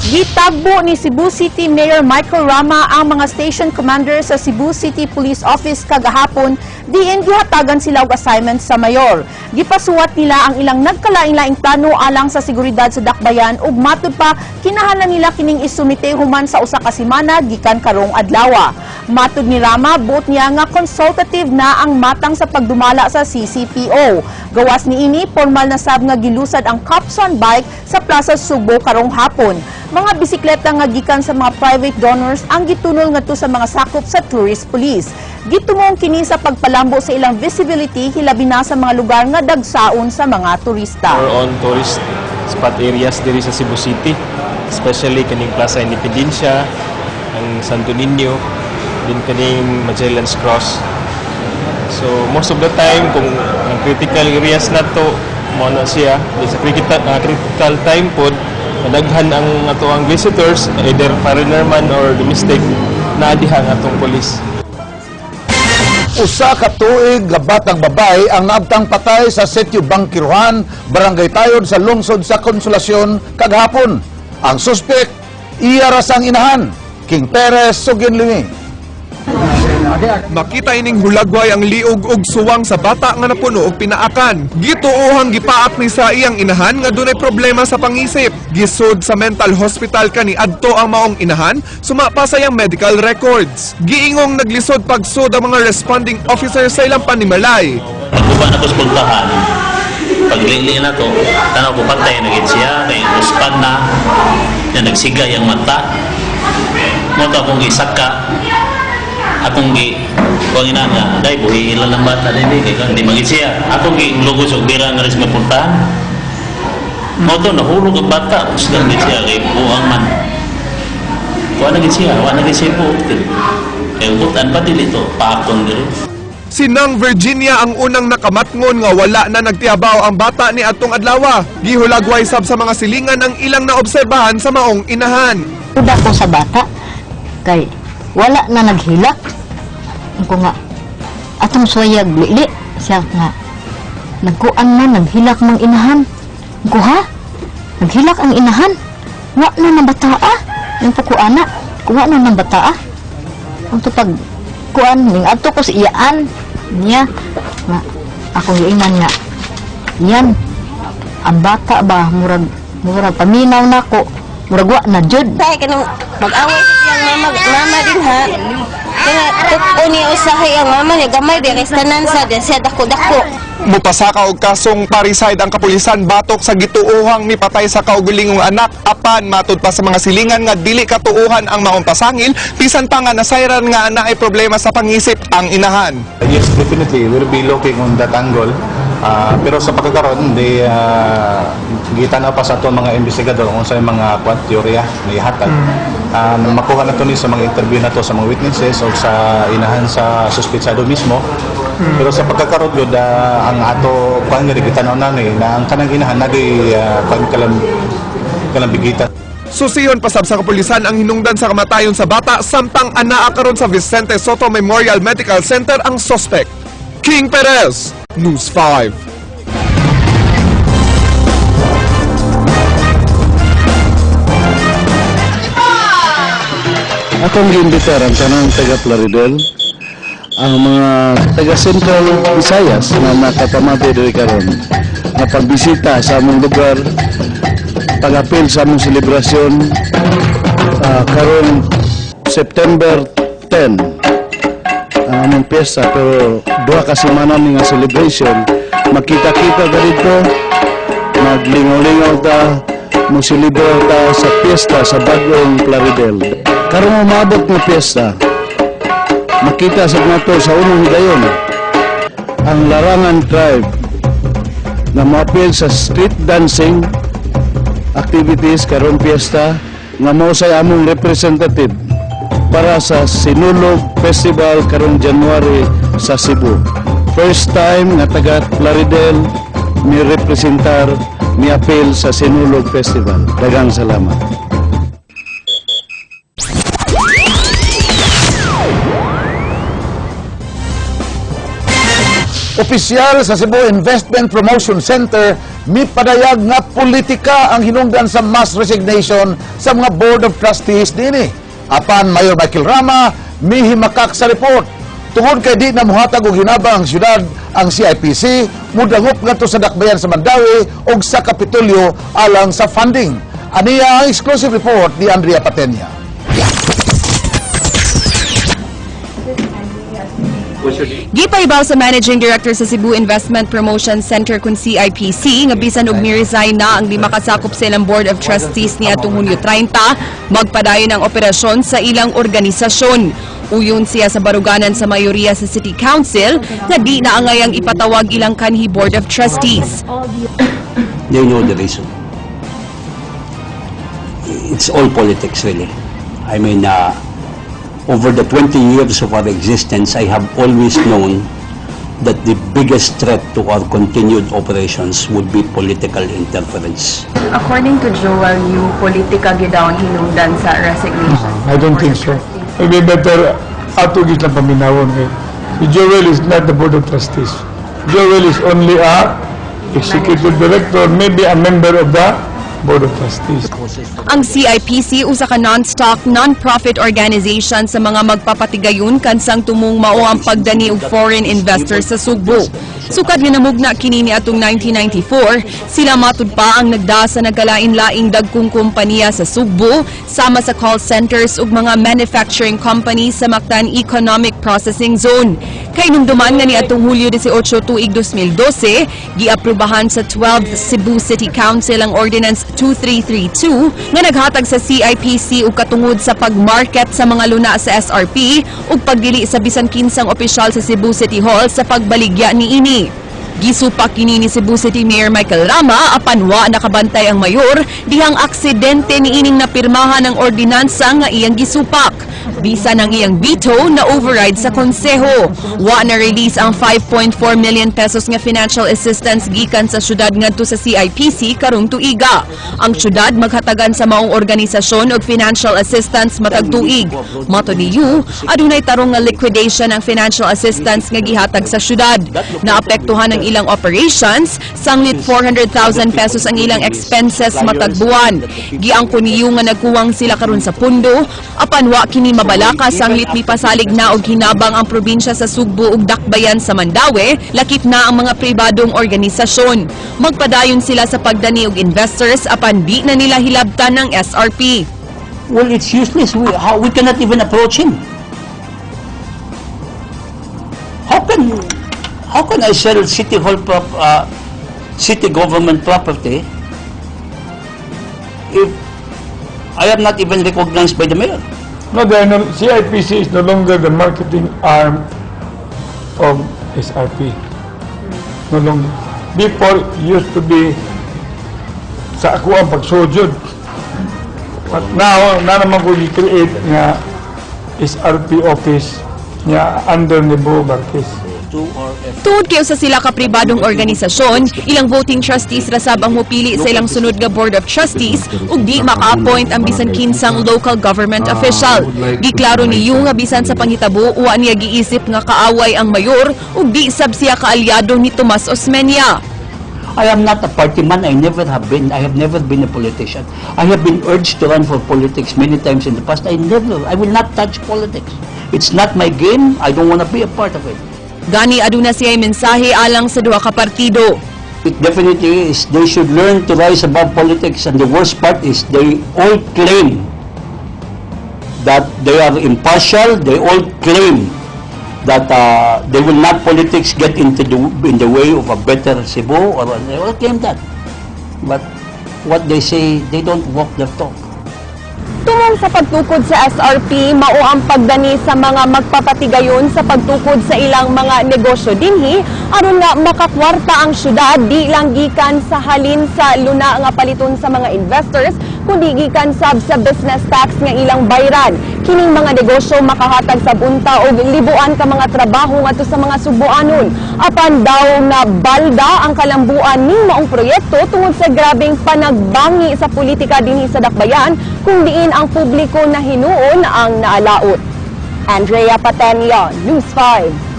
Gitagbo ni Cebu City Mayor Michael Rama ang mga station commander sa Cebu City Police Office kagahapon diin gihatagan sila og assignment sa mayor. Gipasuwat nila ang ilang nagkalain-laing plano alang sa seguridad sa dakbayan ug matud pa kinahanglan nila kining isumite human sa usa ka semana gikan karong adlaw. Matud ni Rama, buot niya nga consultative na ang matang sa pagdumala sa CCPO. Gawas niini, formal na sab nga gilusad ang Cops on Bike sa Plaza Sugbo karong hapon. Mga bisikleta nga gikan sa mga private donors ang gitunol ngadto sa mga sakop sa tourist police. Gitumong kini sa pagpalambo sa ilang visibility, hilabi na sa mga lugar nga dagsaon sa mga turista. More on tourist spot areas diri sa Cebu City, especially kaning Plaza Independencia, ang Santo Niño, din kaning Magellan's Cross. So most of the time, kung ang critical areas na to mo na siya, di sa critical time pod, madaghan ang ato ang visitors, either foreigner man or domestic, naa diha ang atong police. 1 ka tuig nga batang babae ang naabtang patay sa Sitio Bangkiruhan, Barangay Tayod sa lungsod sa Konsolasyon kagahapon. Ang suspek, iya ra sang inahan, King Perez Suginlimi. Makita ining hulagway ang liog og suwang sa bata nga napuno og pinaakan. Gituohang gipaak ni sa iyang inahan nga dunay problema sa pangisip. Gisud sa mental hospital kani adto ang maong inahan, suma pa sa iyang medical records. Giingong naglisod pagsud ang mga responding officer sa ilang panimalay. Pagbuba na ko sa pultahan, paglili na to, tanaw ko patay na gid siya, kay uspan na, na nagsigay ang mata. Mo to akong gisaka, akong gi kuang ina nga, day buhi ilan lang bata din kay kan di magid siya. Akong gi lugos og bira nga rin sa pultahan. Mo to nahulog ang bata, usgan gid siya kay buang man. Kuha na gid siya, wa na gid siya po. Kay butan pa dili to, paakon diri. Si Nang Virginia ang unang nakamatngon nga wala na nagtiabaw ang bata ni atong adlawa. Gihulagway sab sa mga silingan ang ilang naobserbahan sa maong inahan. Duda ko sa bata kay wala na naghilak. Ko nga atong suwayag lili siya nga nagkuan man, naghilak mang inahan. Ko ha? Naghilak ang inahan. Wa na ng bataa. Yung ko ana, kuha na ng bataa. Ang pag kuan ning adto ko sa iyaan niya nga akong giingnan nga yan ang bata ba, murag murag paminaw nako, murag wa na jud. Tay kanang mag-away sa iyang mama mama din ha. Kaya tuko niya usahay ang mama niya, gamay di kay tanan sa di siya dako-dako. Mupasaka og kasong parricide ang kapulisan batok sa gituohang mipatay sa kaugulingong anak, apan matud pa sa mga silingan nga dili katuohan ang maong pasangil, bisan pa nga nasayran nga naay problema sa pangisip ang inahan. Yes, definitely. We'll be looking on that angle. Pero sa pagkakaroon, di gitanaw pa sa ato mga investigador kung sa mga kwan, teorya na ihatag. Makuha na to ni sa mga interview na to sa mga witnesses o sa inahan sa suspitsado mismo. Pero sa pagkakaroon yun, ang ato kwan nga gitanaw na ni na ang kanang inahan nagay kwan kalambigitan. Susiyon pasab sa kapulisan ang hinungdan sa kamatayon sa bata, samtang anaa karon sa Vicente Soto Memorial Medical Center ang suspect. King Perez, News 5. Akong giimbitar ang tanang taga Plaridel, ang mga taga Central Visayas na nakapamati diri karon nga pagbisita sa among lugar, pag-apil sa among selebrasyon karon September 10 ang among piyesta, pero 2 ka semana ni nga celebration. Makita-kita ka dito, maglingaw-lingaw ta, mo ta sa piyesta sa bagong Plaridel. Karong umabot nga piyesta, makita sa nato sa unang higayon ang Larangan Tribe na moapil sa street dancing activities karon piyesta, nga mao say among representative para sa Sinulog Festival karong January sa Cebu. First time nga taga Plaridel mi representar, mi appeal sa Sinulog Festival. Daghang salamat. Opisyal sa Cebu Investment Promotion Center mipadayag nga politika ang hinungdan sa mass resignation sa mga Board of Trustees dinhi. Apan Mayor Michael Rama mihimakak sa report. Tungod kay di na muhatag og hinabang ang syudad, ang CIPC mudangop ngadto sa dakbayan sa Mandaue ug sa Kapitolyo alang sa funding. Aniya ang exclusive report ni Andrea Patenya. Gipaibaw sa Managing Director sa Cebu Investment Promotion Center kun CIPC nga bisan og mi-resign na ang 5 kasakop sa ilang Board of Trustees niadtong Hunyo 30, magpadayon ang operasyon sa ilang organisasyon. Uyon siya sa baruganan sa mayoriya sa City Council nga di na angayang ipatawag ilang kanhi Board of Trustees. They know the reason. It's all politics, really. I mean, over the 20 years of our existence, I have always known that the biggest threat to our continued operations would be political interference. According to Joel Yu, politika gyud daw ang hinungdan sa resignation. I don't think so. Maybe better ato gyud lang paminawon kay si Joel is not the board of trustees. Joel is only a executive director, maybe a member of the board of trustees. Ang CIPC usa ka non-stock, non-profit organization sa mga magpapatigayon kansang tumong mao ang pagdani og foreign investors sa Sugbo. Sukad nga namugna kini niadtong 1994, sila matud pa ang nagda sa nagkalain-laing dagkong kompanya sa Sugbo, sama sa call centers ug mga manufacturing companies sa Mactan Economic Processing Zone. Kahinumduman nga niadtong Hulyo 18 tuig 2012, giaprubahan sa 12th Cebu City Council ang Ordinance 2332 nga naghatag sa CIPC og katungod sa pagmarket sa mga luna sa SRP ug pagdili sa bisan kinsang opisyal sa Cebu City Hall sa pagbaligya niini. Gisupak kini ni Cebu City Mayor Michael Rama, apan wa nakabantay ang mayor dihang aksidente niining napirmahan ang ordinansa nga iyang gisupak. Bisan ang iyang veto na override sa konseho. Wa na release ang 5.4 million pesos nga financial assistance gikan sa syudad ngadto sa CIPC karong tuiga. Ang syudad maghatagan sa maong organisasyon og financial assistance matag tuig. Matod ni Yu, adunay tarong nga liquidation ang financial assistance nga gihatag sa syudad. Naapektuhan ang ilang operations, sanglit 400,000 pesos ang ilang expenses matag buwan. Giangko ni Yu nga nagkuwang sila karon sa pundo, apan wa kini mabalaka sanglit mipasalig na og hinabang ang probinsya sa Sugbo ug dakbayan sa Mandaue, lakip na ang mga pribadong organisasyon. Magpadayon sila sa pagdani og investors apan di na nila hilabtan ng SRP. Well, it's useless. We cannot even approach him. How can I sell city hall city government property if I am not even recognized by the mayor? No, they are no, CIPC is no longer the marketing arm of SRP. No longer. Before, it used to be sa ako ang pagsujud. But now, na naman ko i-create nga SRP office niya under ni Bo Barquez. Tungod kay usa sila ka pribadong organisasyon, ilang voting trustees ra sab ang mopili sa ilang sunod nga board of trustees ug di maka-appoint ang bisan kinsang local government official. Giklaro ni Yu nga bisan sa panghitabo, wa niya giisip nga kaaway ang mayor ug di sab siya kaalyado ni Tomas Osmeña. I am not a party man. I never have been. I have never been a politician. I have been urged to run for politics many times in the past. I never, I will not touch politics. It's not my game. I don't want to be a part of it. Gani aduna siya mensahe alang sa duha ka partido. It definitely is. They should learn to rise above politics. And the worst part is they all claim that they are impartial. They all claim that they will not politics get into the in the way of a better Cebu, or they all claim that. But what they say, they don't walk their talk. Tumong sa pagtukod sa SRP, mao ang pagdani sa mga magpapatigayon sa pagtukod sa ilang mga negosyo dinhi aron nga makakwarta ang syudad, di lang gikan sa halin sa luna nga paliton sa mga investors kundi gikan sab sa business tax nga ilang bayran. Kining mga negosyo makahatag sa bunta og libuan ka mga trabaho ngadto sa mga Sugboanon. Apan daw na balda ang kalambuan ning maong proyekto tungod sa grabeng panagbangi sa politika dinhi sa dakbayan kung diin ang publiko na hinuon ang naalaot. Andrea Patenio, News 5.